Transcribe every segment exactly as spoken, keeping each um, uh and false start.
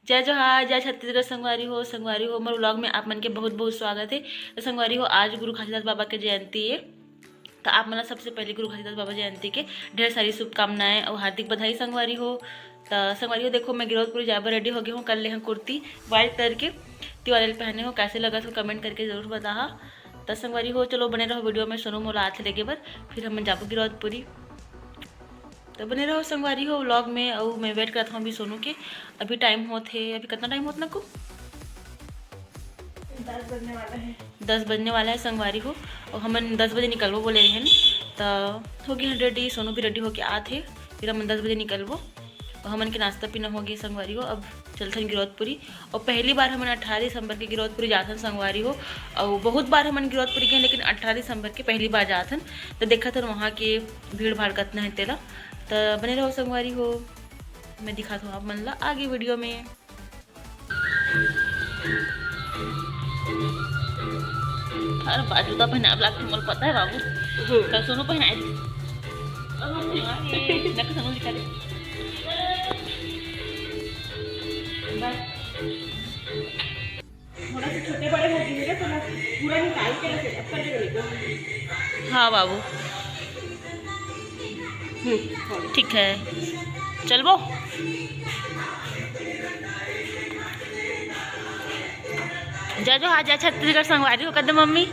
जय जोहार, जय छत्तीसगढ़ संगवारी हो। संगवारी हो, मोर vlog में आप मन के बहुत बहुत स्वागत है। तो संगवारी हो, आज गुरु घासीदास बाबा के जयंती है, तो आप मन ला सबसे पहले गुरु घासीदास बाबा जयंती के ढेर सारी शुभकामनाएं और हार्दिक बधाई संगवारी हो। तो संगवारी हो, देखो, मैं गिरौदपुरी जाए बर ready हो गई हूँ। कर ले हूँ कुर्ती white colour के, तिवारी पहने हो, कैसे लगत हो comment करके जरूर बताहा। तो संगवारी हो, चलो बने रहो video में, सोनू मोला आथे लेगे बर, फिर हम जाबो गिरौदपुरी। तो बने रहो संगवारी हो vlog में। अउ मैं wait करत हूँ अभी सोनू के, अभी time होत है, अभी कितना time होत ना को? दस बजने वाला है। दस बजने वाला है संगवारी हो, और हमन दस बजे निकलबो बोले रहन। तो हो गए हैं ready, सोनू भी ready होके आत है, फिर हमन दस बजे निकलबो। और हमन के नाश्ता पीना हो गए संगवारी हो, अब चलथन गिरौदपुरी। और पहली बार हमन अठारह दिसंबर के गिरौदपुरी जाथन संगवारी हो, और बहुत बार हमन गिरौदपुरी गए, लेकिन अठारह दिसंबर के पहली बार जाथन। तो देखत हन वहाँ के भीड़ भाड़ कतना है तेला। तो बने रहो संगवारी हो, मैं दिखात हूँ आप मन ला आगे video में। अरे बा, जूता पहनाए लागथे, मोला पता है बाबू। हम्म। कल सोनू पहनाए थे। अरे, ना तो सोनू दिखा दे। बस। थोड़ा सा छोटे बड़े हो गए ना, तो मैं पूरा निकाल के रखे, अब कर देगा। हाँ बाबू। हम्म, ठीक है, चलबो। जय जोहार, जय छत्तीसगढ़ संगवारी हो, कदम मम्मी।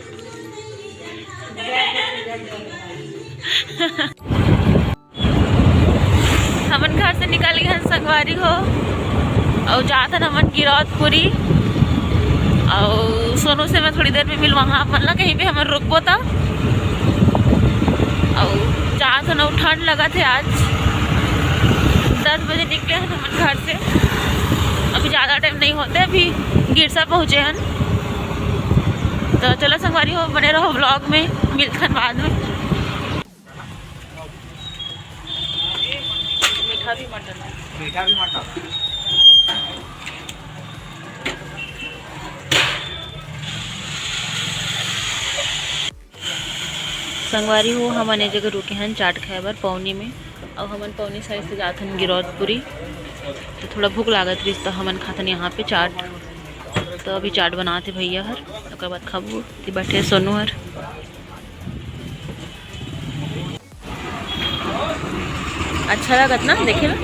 हमन घर से निकल गए हन संगवारी हो, अउ जात हन हमन गिरौदपुरी। अउ सोनू से मैं थोड़ी देर में मिलवाहा आप मन ला, कहीं पे हमन रुकबो तब। अउ जात हन, अउ ठंड लगत है आज। दस बजे निकले हन हमन घर से, अभी ज़्यादा टाइम नहीं होते, अभी गिरसा पहुँचे हन। तो चलो संगवारी हो, बने रहो vlog में, मिलथन बाद में। मीठा भी मटन है। मीठा भी मटन। संगवारी हो, हमन ए जगह रुके हन चाट खाए बर पौनी में, अउ हमन पौनी side से जात हन गिरौदपुरी। तो थोड़ा भूख लागत रहिस, तो हमन खाथन यहाँ पे चाट। तो अभी चाट बनात हे भैया हर, ओकर बाद खाबो। ते बैठे सोनू हर। अच्छा लागत ना देखे में।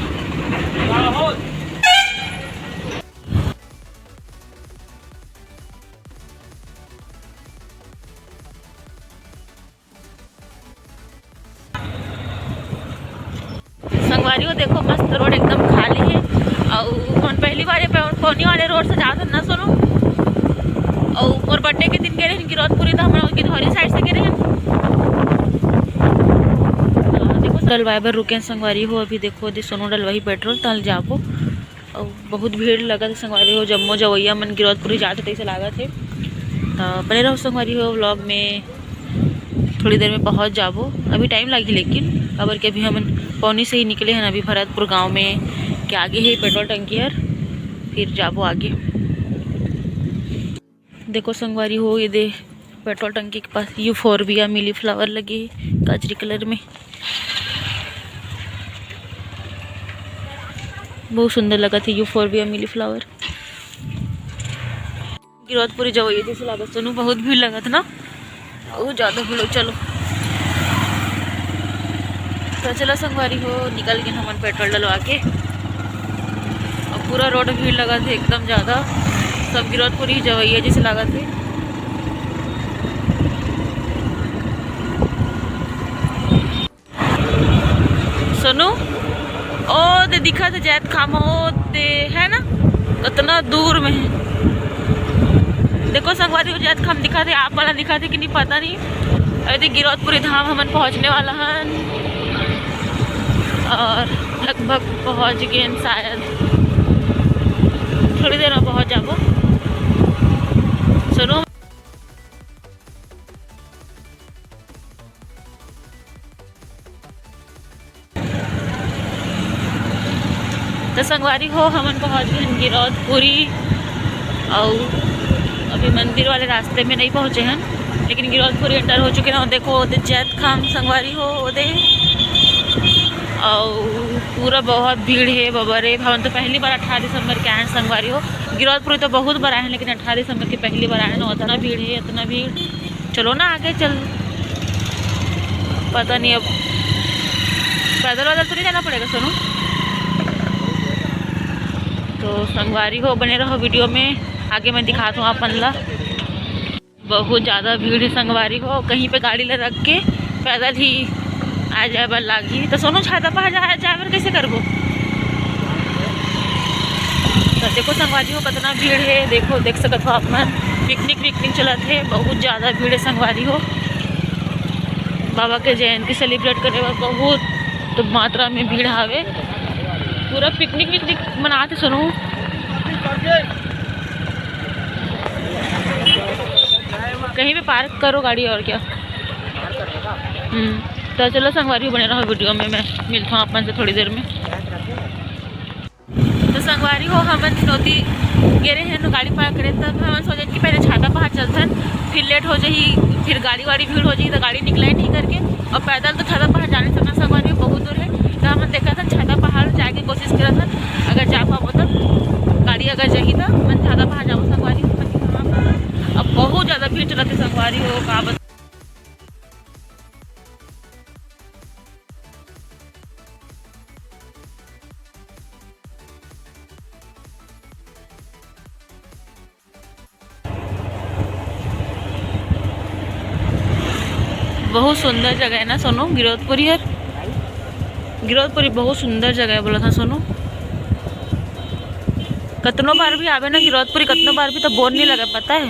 संगवारी हो, देखो, मस्त रोड एकदम खाली है। अउ हमन पहली बार ये पौ-, पौनी वाले रोड से जात हन ना, सोनू। अउ मोर birthday के दिन गे रहिन गिरौदपुरी, तो हमन गिधौरी side से गे रहिन। हाँ, देखो, डलवाए बर रुके हैं संगवारी हो। अभी देखो, दे सोनू डलवाही petrol, तहन जाबो। अउ बहुत भीड़ लगत हे संगवारी हो, जम्मो जवैया मन गिरौदपुरी जात हे तइसे लागत हे। त बने रहो संगवारी हो vlog में, थोड़ी देर में पहुंच जाबो। अभी time लागही लेकिन, काबर के अभी हमन पौनी से ही निकले हन, अभी भरतपुर गांव में के आगे ही petrol टंकी हर, फिर जाबो आगे। देखो संगवारी हो, ये दे petrol टंकी के पास euphorbia मिली flower लगे हे काजरी colour में, बहुत सुंदर लगत हे euphorbia मिली flower। गिरौदपुरी जवैया जइसे लागत, सोनू, बहुत भीड़ लगत ना। बहुत ज्यादा भीड़ हो। चलो, तो चलो संगवारी हो, निकल गए हमन petrol डलवा के। अब पूरा रोड भीड़ लगत हे एकदम ज्यादा, सब गिरौदपुरी जवैया जइसे लागत हे। सोनू, ओ दे दिखत हे जैतखाम, ओ दे है ना, कतना दूर में है। देखो संगवारी हो, जैतखाम दिखत हे, आप मन ला दिखत हे कि नहीं पता नहीं। अभी गिरौदपुरी धाम हमन पहुँचने वाला हन और लगभग पहुँच गए हन शायद, थोड़ी देर में पहुँच जाबो। सोनू, तो संगवारी हो, हमन पहुंच गए हन गिरौदपुरी, अउ अभी मंदिर वाले रास्ते में नहीं पहुंचे हन, लेकिन गिरौदपुरी enter हो चुके हैं। देखो, ओदे जैतखाम संगवारी हो, ओदे, अउ पूरा बहुत भीड़ हे बाबा रे। हमन तो पहली बार अठारह दिसंबर के आए हैं संगवारी हो। गिरौदपुरी तो बहुत बार आए हैं, लेकिन अठारह दिसंबर के पहली बार आए हैं। उतना भीड़ हे, इतना भीड़। चलो ना आगे चल, पता नहीं अब पैदल वैदल तो नहीं जाना पड़ेगा सोनू। तो संगवारी हो, बने रहो वीडियो में, आगे मैं दिखात हूँ आप मन ला। बहुत ज़्यादा भीड़ है संगवारी हो, कहीं पे गाड़ी ला रख के पैदल ही आ जाए बर लागही। तो सोनू, छाता पहाड़ जा, जाए बर कैसे करबो? तो देखो संगवारी हो, कितना भीड़ है। देखो, देख सकत हो आप मन, पिकनिक विकनिक चलत है। बहुत ज़्यादा भीड़ है संगवारी हो। बाबा के जयंती सेलिब्रेट करे बर बहुत तो मात्रा में भीड़ हावे। पूरा पिकनिक विकनिक मनात है सोनू। कहीं पे पार्क करो गाड़ी, और क्या। हम्म, तो चलो संगवारी हो, बने रहो वीडियो में, मैं मिलता हूँ आप मन से थोड़ी देर में। तो संगवारी हो, हमन नोती गे रहे हैं गाड़ी पार्क करे, तब हमन सोचेन कि पहले छाता पहाड़ चलथन, फिर लेट हो जाही, फिर गाड़ी वाड़ी भीड़ हो जाही, तो गाड़ी निकला ही नहीं करके। और पैदल तो छाता पहाड़ जाने से ना संगवारी हो, बहुत दूर है। तो हमन देखत हन छाता पहाड़ जाए के कोशिश करत हन, अगर जा पाबो तो, गाड़ी अगर जाही तो हमन छाता पहाड़ जाबो संगवारी हो। अब बहुत ज़्यादा भीड़ चलत है संगवारी हो, का बता। बहुत सुंदर जगह है ना सोनू, गिरौदपुरी हर। गिरौदपुरी बहुत सुंदर जगह है, बोला था सोनू। कतनो बार भी आवे ना गिरौदपुरी, कतनो बार भी तो बोर नहीं लगा, पता है।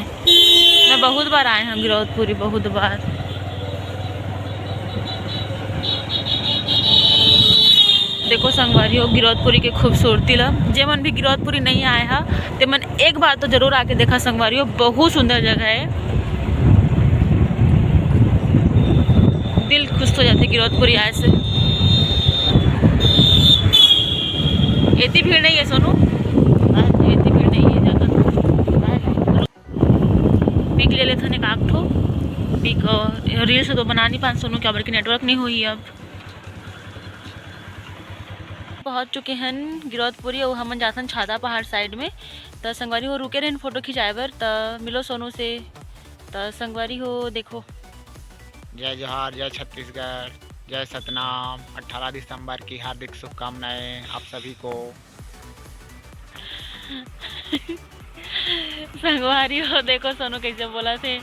मैं बहुत बार आए हूँ गिरौदपुरी, बहुत बार। देखो संगवारी हो, गिरौदपुरी के खूबसूरती ला, जे मन भी गिरौदपुरी नहीं आए हा, ते मन एक बार तो जरूर आके देखा संगवारी हो, बहुत सुंदर जगह है, दिल खुश हो जाते गिरौदपुरी आए से। इतनी भीड़ नहीं है सोनू, इतनी भीड़ नहीं है ज़्यादा। पिक ले लेथन एक आध ठो पिक। रील्स तो बना नहीं पान सोनू, क्या बल्कि नेटवर्क नहीं हुई अब। पहुंच चुके हन गिरौदपुरी, अउ हमन जाथन छाता पहाड़ साइड में। त संगवारी हो, रुके रहन फोटो खिंचाए बर, त मिलो सोनू से। त संगवारी हो, देखो। जय जोहार, जय छत्तीसगढ़, जय सतनाम। अठारह दिसंबर की हार्दिक शुभकामनाएं आप सभी को। संगवारी हो, देखो सोनू कैसे बोला थे।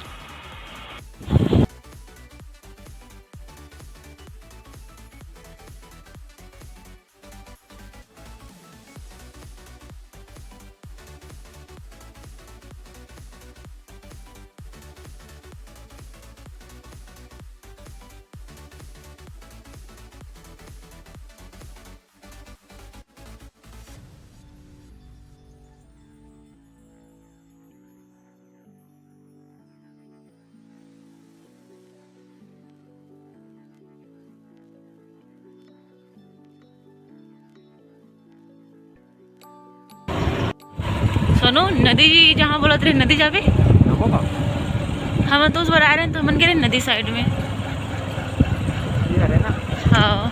सोनू, नदी जहाँ बोलत रहे, नदी जाबे? हम तो उस बार आ रहे हैं, तो हमन गे रहे नदी साइड में। हाँ।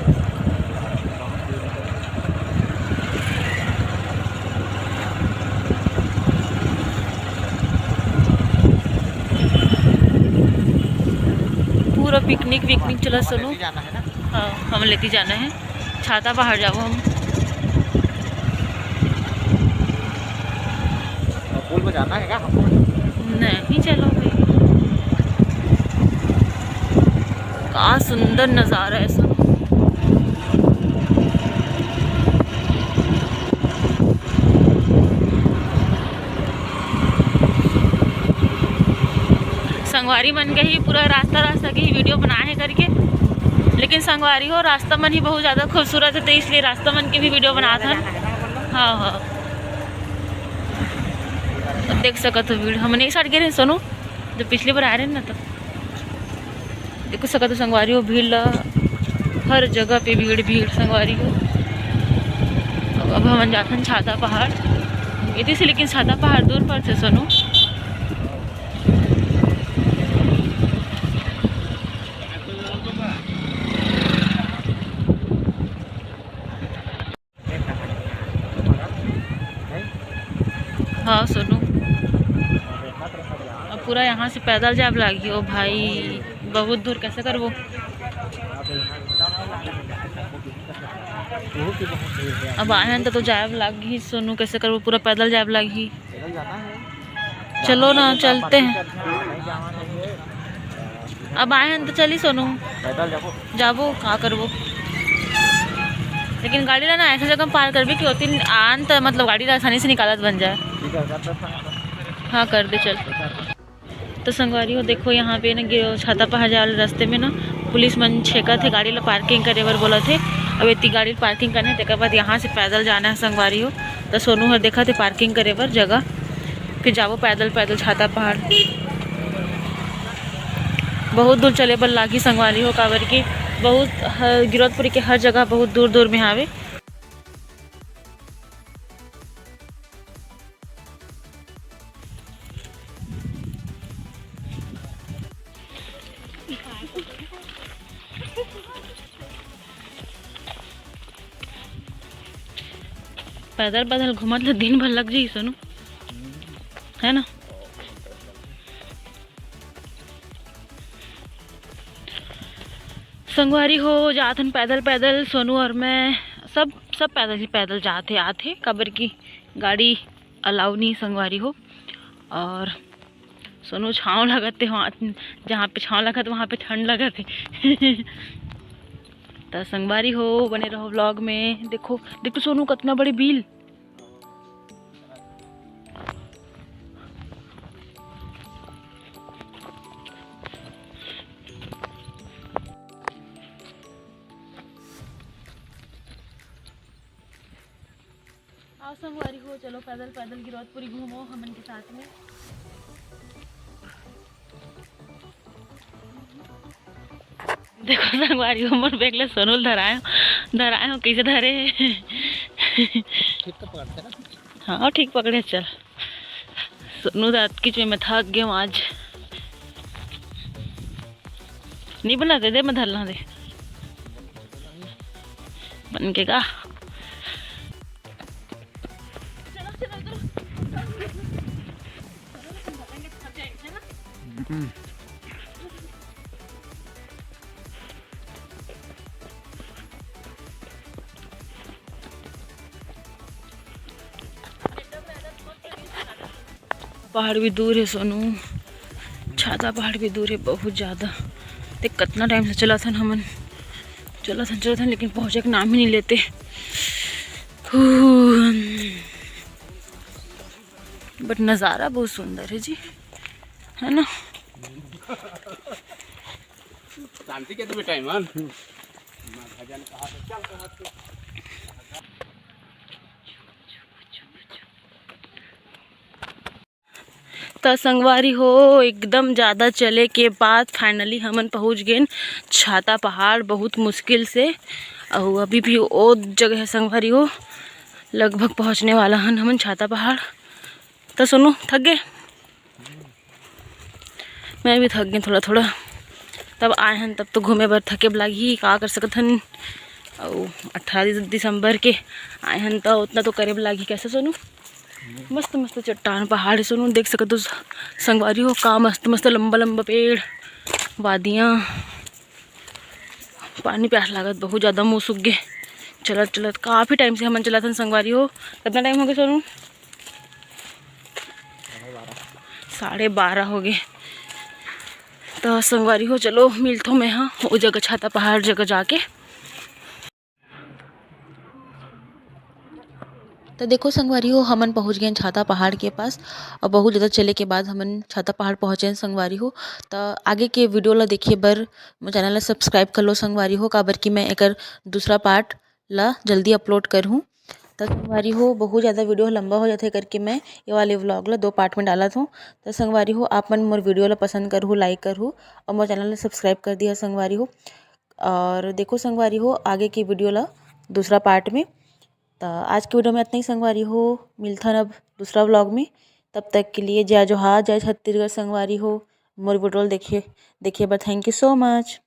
पूरा पिकनिक विकनिक चला सोनू। हाँ, हम लेती जाना है, छाता पहाड़ जाबो हम। पूल में जाना है क्या हमको? नहीं, चलो भाई। का सुंदर नज़ारा है सब। संगवारी मन के ही पूरा रास्ता, रास्ता के ही वीडियो बनाए हे करके। लेकिन संगवारी हो, रास्ता मन ही बहुत ज़्यादा खूबसूरत है, तो इसलिए रास्ता मन के भी वीडियो बनात हन। हाँ, हाँ। अब देख सकत हो भीड़, हमन एक साइड गे रहे सोनू, जब पिछली बार आए रहे ना, तो देखो सकत हो संगवारी हो, भीड़ ला, हर जगह पे भीड़, भीड़ संगवारी हो। अब, अब हमन जाथन छाता पहाड़, एती से लेकिन छाता पहाड़ दूर पड़थे सोनू। हाँ सोनू, अब पूरा यहाँ से पैदल जाब लागही। ओ भाई, बहुत दूर, कैसे करबो? अब आए हन त तो जाब लागही सोनू, कैसे करबो? पूरा पैदल जाब लागही। चलो ना, चलते हैं। अब आए हन त चली सोनू, पैदल जाबो। जाबो, का करबो? लेकिन गाड़ी ला ना ऐसे जगह पार करबे कि ओती आन त, मतलब, गाड़ी ला आसानी से निकालत बन जाए। ठीक है, कर दो। हाँ, कर दे, चल। तो संगवारी हो, देखो, यहाँ पे ना गे-, छाता पहाड़ जाए वाले रास्ते में ना पुलिस मन छेकत हे, गाड़ी ला पार्किंग करे बर बोलत हे। अब एती गाड़ी पार्किंग करना हे, तेकर बाद यहाँ से पैदल जाना हे संगवारी हो। तो सोनू हर देखत हे पार्किंग करे बर जगह, फिर जाबो पैदल, पैदल छाता पहाड़। बहुत दूर चले बर लागी संगवारी हो, काबर कि बहुत ह-, गिरौदपुरी के हर जगह बहुत दूर दूर में हावे। पैदल पैदल घूमत ले दिन भर लग जाही सोनू, है ना? संगवारी हो, जात हन पैदल पैदल, सोनू और मैं सब, सब पैदल ही पैदल जात हे, आत हे, काबर कि गाड़ी अलाउ नहीं संगवारी हो। और सोनू छाँव लगत हे, वहाँ जहाँ पे छाँव लगत, वहाँ पे ठंड लगत हे। त संगवारी हो, बने रहो व्लॉग में। देखो, देखो सोनू, कितना बड़े बिल। आओ संगवारी हो, चलो पैदल पैदल गिरौदपुरी घूमो हमन के साथ में। देखो संगवारी हो, मोर बैग ले सोनू ल धराए हो, धराए हो, कैसे धरे हे? ठीक तो पकड़ते ना? हाँ, ठीक पकड़े। चल सोनू, रात की में मैं थक गया हूँ आज। नहीं बना दे, दे मैं धर ला दे। बन के का? पहाड़ भी दूर हे सोनू, छाता पहाड़ भी दूर हे बहुत ज़्यादा। देख, कितना टाइम से चलत हन हमन, चलत हन, चलत हन, लेकिन पहुँचे के नाम ही नहीं लेते। हू। But नज़ारा बहुत सुंदर है जी, है ना? शांति के तुम्हें टाइम है। त संगवारी हो, एकदम ज़्यादा चले के बाद finally हमन पहुँच गेन छाता पहाड़, बहुत मुश्किल से। अउ अभी भी ओ जगह है संगवारी हो, लगभग पहुँचने वाला हन हमन छाता पहाड़। त सोनू, थक गए? मैं भी थक गए थोड़ा थोड़ा। तब आए हन, तब तो घूमे बर थके बर लागही, का कर सकत हन। अउ अठारह दिसंबर के आए हन, त उतना तो करे बर लागही। कैसे सोनू? मस्त मस्त चट्टान पहाड़ है सोनू, देख सकत हो संगवारी हो, का मस्त मस्त लंबा लंबा पेड़, वादियाँ। पानी प्यास लागत, बहुत ज़्यादा मुँह सूख गे। चलत चलत काफ़ी टाइम से हमन चलत हन संगवारी हो। कितना टाइम हो गया सोनू? साढ़े बारह हो गए। तो संगवारी हो, चलो मिलथो मैं हाँ वो जगह, छाता पहाड़ जगह जाके। तो देखो संगवारी हो, हमन पहुँच गए छाता पहाड़ के पास। और बहुत ज़्यादा चले के बाद हमन छाता पहाड़ पहुँचे हैं संगवारी हो। तो आगे के वीडियो ला देखे बर मोर चैनल ला सब्सक्राइब कर लो संगवारी हो, काबर कि मैं एकर दूसरा पार्ट ला जल्दी अपलोड करहूँ। तो संगवारी हो, बहुत ज़्यादा वीडियो लंबा हो जाथे करके मैं ये वाले व्लॉग ला दो पार्ट में डालत हूँ। तो संगवारी हो, आप मन मोर वीडियो ला पसंद करहू, लाइक करहू और मोर चैनल ला सब्सक्राइब कर दिया संगवारी हो। और देखो संगवारी हो, आगे की वीडियो ला दूसरा पार्ट में। तो आज की वीडियो में इतना ही संगवारी हो, मिलथन अब दूसरा व्लॉग में। तब तक के लिए जय जोहार, जय छत्तीसगढ़ संगवारी हो। मोर वीडियो देखे, देखे बर thank you so much।